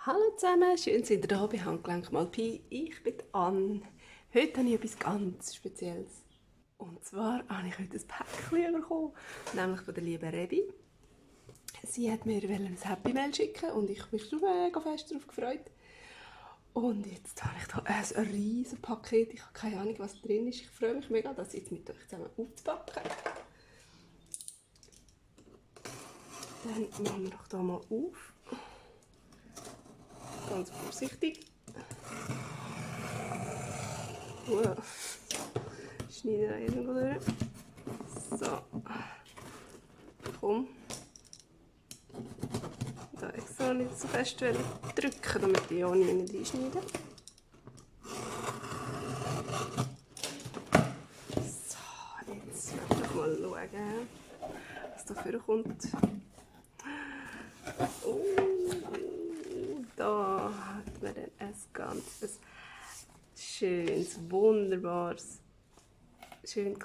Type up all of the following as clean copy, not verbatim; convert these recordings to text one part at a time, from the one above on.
Hallo zusammen, schön seid ihr da bei Handgelenk mal Pi. Ich bin Anne. Heute habe ich etwas ganz Spezielles. Und zwar habe ich heute ein Päckchen bekommen, nämlich von der lieben Rebi. Sie hat mir ein Happy Mail schicken und ich habe mich schon mega fest darauf gefreut. Und jetzt habe ich da ein riesen Paket. Ich habe keine Ahnung, was drin ist. Ich freue mich mega, das jetzt mit euch zusammen aufzupacken. Dann machen wir doch hier mal auf. Ganz vorsichtig. Wow. Schneiden da irgendwo durch. So. Komm. Da extra nicht so fest drücken, damit ich auch nicht einschneiden. So, jetzt möchte ich mal schauen, was da vorkommt. Oh, da hat man dann ein ganz schönes, wunderbares, schön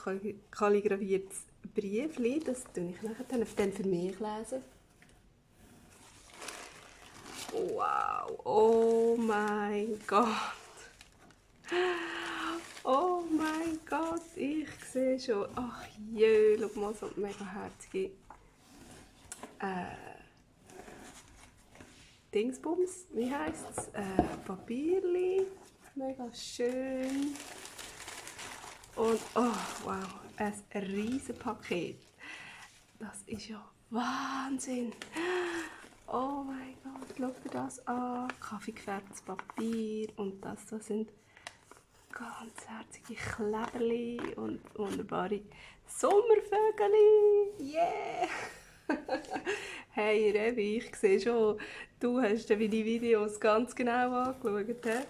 kalligrafiertes Briefchen. Das lese ich nachher dann für mich lesen. Wow, oh mein Gott. Oh mein Gott, ich sehe schon. Ach je, schau mal, so mega herzige Dingsbums, wie heisst es? Papierli. Mega schön. Und oh wow, ein riesen Paket. Das ist ja Wahnsinn. Oh mein Gott, schaut dir das an. Kaffeegefärbtes Papier und das sind ganz herzige Kleberli und wunderbare Sommervögel. Yeah! Hey Revi, ich sehe schon, du hast meine Videos ganz genau angeschaut. He?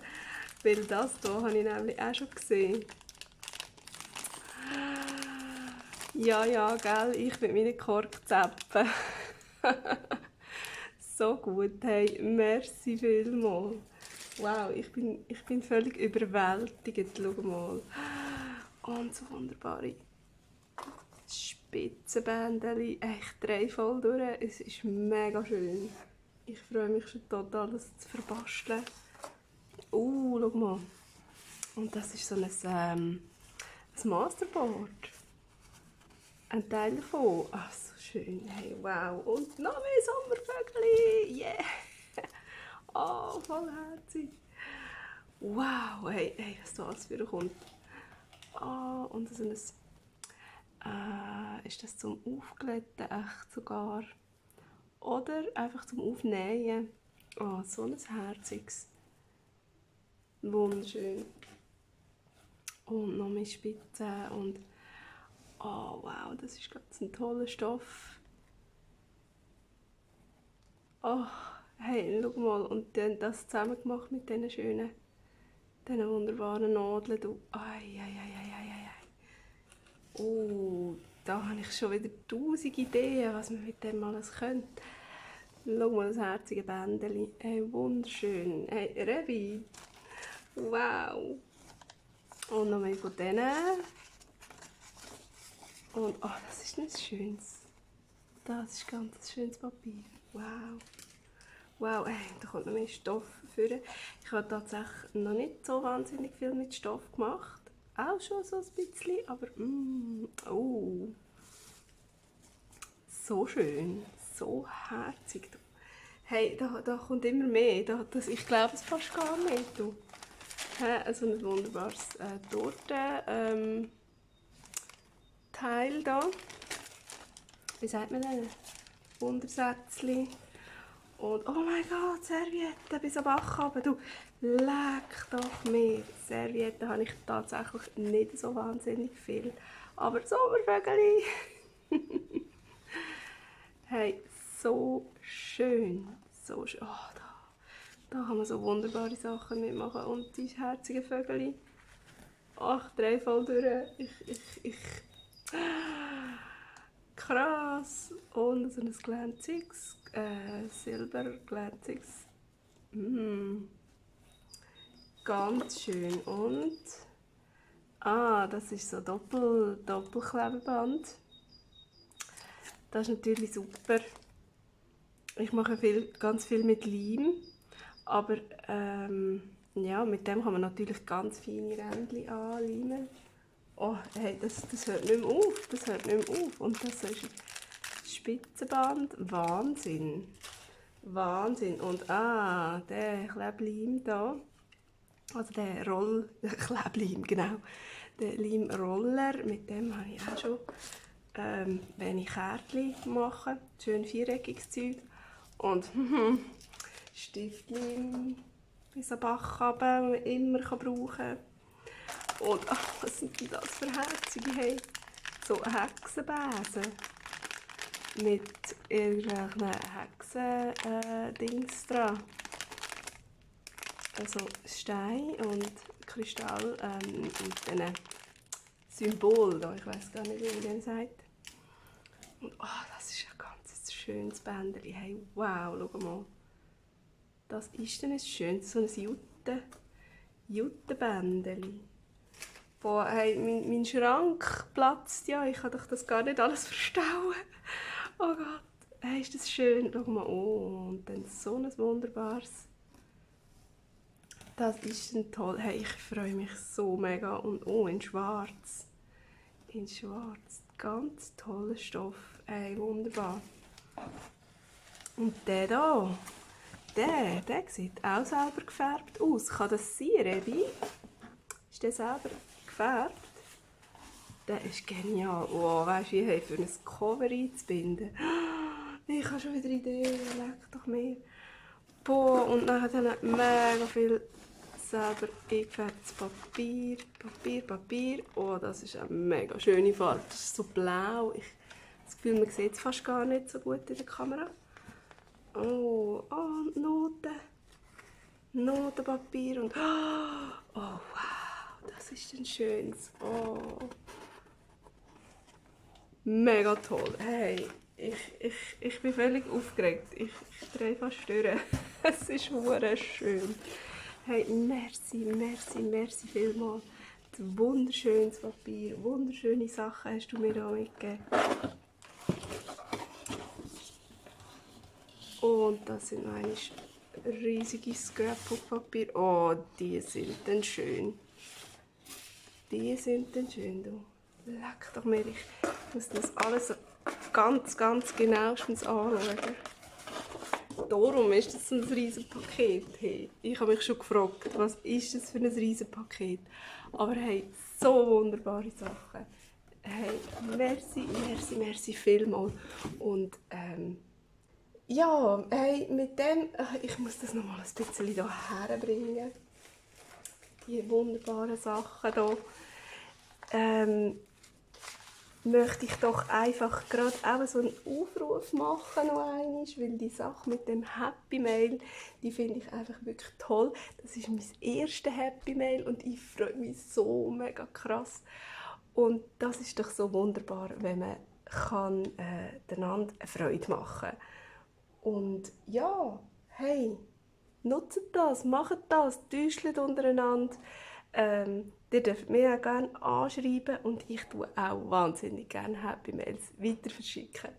Weil das hier habe ich nämlich auch schon gesehen. Ja, gell, ich mit meinen Korkzäpfen. So gut, hey, merci vielmals. Wow, ich bin völlig überwältigt, schau mal. Und so wunderbare Spitzenbändchen. Ich drehe voll durch, es ist mega schön. Ich freue mich schon total, das zu verbasteln. Schau mal. Und das ist so ein Masterboard. Ein Teil davon. Ach, so schön. Hey, wow. Und noch mehr Sommervögel. Yeah. Oh, voll herzig. Wow. Hey, was da alles wieder kommt. Oh, und so ein... ist das zum Aufglätten echt sogar? Oder einfach zum Aufnähen. Oh, so ein herziges. Wunderschön. Und noch mehr Spitzen und... Oh wow, das ist ganz ein toller Stoff. Oh, hey, schau mal. Und dann das zusammen gemacht mit diesen schönen, diesen wunderbaren Nadeln. Du. Ai. Oh, da habe ich schon wieder 1000 Ideen, was man mit dem alles könnte. Schau mal, das herzige Bändchen. Hey, wunderschön. Hey, Revi. Wow. Und noch mehr von denen. Und oh, das ist ein schönes. Das ist ganz ein schönes Papier. Wow. Wow, da kommt noch mehr Stoff für. Ich habe tatsächlich noch nicht so wahnsinnig viel mit Stoff gemacht. Auch schon so ein bisschen, aber oh. So schön. So herzig. Hey, da kommt immer mehr. Ich glaube es fast gar nicht. Du. Also ein wunderbares Torten. Teil da. Wie sagt man denn? Wundersätzchen. Und oh mein Gott, Servietten bis am Bach runter. Du, leck doch mir. Servietten habe ich tatsächlich nicht so wahnsinnig viel. Aber Sommervögel. Hey, so schön. So schön. Oh, da kann man so wunderbare Sachen mitmachen. Und die herzigen Vögel. Ach, drei voll durch. Krass. Und so ein glänziges, silberglänziges. Ganz schön. Und das ist so Doppelklebeband. Das ist natürlich super. Ich mache ganz viel mit Leim. Aber ja, mit dem kann man natürlich ganz feine Rändchen anleimen. Oh, hey, das hört nicht mehr auf, das hört nicht mehr auf. Und das ist das Spitzenband, Wahnsinn. Wahnsinn. Und der Klebleim da, also der Klebleim, genau, der Leimroller, mit dem habe ich auch schon wenn ich Kärtchen mache, schön viereckiges Zeug. Und Stiftleim bis am Bach runter, die man immer brauchen kann. Und was sind denn das für herzige? Hey, so Hexenbesen mit irgendwelchen Hexen-Dings dran. Also Stein und Kristall und diesen Symbol da, ich weiß gar nicht, wie man das sagt. Und das ist ein ganz schönes Bändchen. Hey, wow, schau mal. Das ist dann ein schönes, so ein Juttenbändchen. Boah, hey, mein Schrank platzt ja, ich kann doch das gar nicht alles verstauen. Oh Gott, hey, ist das schön. Schau mal, und dann so ein wunderbares. Das ist dann toll. Hey, ich freue mich so mega. Und in schwarz. In schwarz. Ganz toller Stoff. Hey, wunderbar. Und der da, der sieht auch selber gefärbt aus. Kann das sein, Rebi? Ist der selber gefärbt? Der ist genial. Oh, weißt du, wie für ein Cover einzubinden. Ich habe schon wieder Ideen. Leck doch mehr. Boah, und dann hat er mega viel selber eingefärbtes Papier. Oh, das ist eine mega schöne Farbe. Das ist so blau. Ich habe das Gefühl, man sieht es fast gar nicht so gut in der Kamera. Oh, und Notenpapier und oh wow, das ist ein schönes. Oh, mega toll. Hey, ich bin völlig aufgeregt. Ich drehe fast durch. Es ist wunderschön. Hey, merci vielmals. Wunderschönes Papier, wunderschöne Sachen hast du mir auch mitgegeben. Und das sind eigentlich riesige Scrapbook-Papier. Oh, die sind dann schön. Die sind dann schön, du. Leck doch mir, ich muss das alles ganz genauestens anschauen. Darum ist das ein riesen Paket. Hey, ich habe mich schon gefragt, was ist das für ein riesen Paket? Aber hey, so wunderbare Sachen. Hey, merci vielmals. Und ja, hey, mit dem, ich muss das noch mal ein bisschen hier herbringen. Die wunderbaren Sachen hier. Möchte ich doch einfach gerade auch so einen Aufruf machen noch einmal, weil die Sache mit dem Happy Mail, die finde ich einfach wirklich toll. Das ist mein erstes Happy Mail und ich freue mich so mega krass. Und das ist doch so wunderbar, wenn man kann einander eine Freude machen kann. Und ja, hey, nutzt das, macht das, täuscht untereinander. Ihr dürft mir auch gerne anschreiben und ich tue auch wahnsinnig gerne Happy Mails weiter verschicken.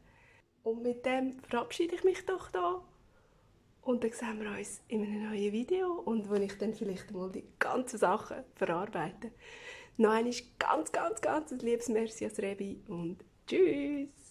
Und mit dem verabschiede ich mich doch da. Und dann sehen wir uns in einem neuen Video und wo ich dann vielleicht mal die ganzen Sachen verarbeite. Noch einmal ganz ein liebes Merci an Rebi und tschüss!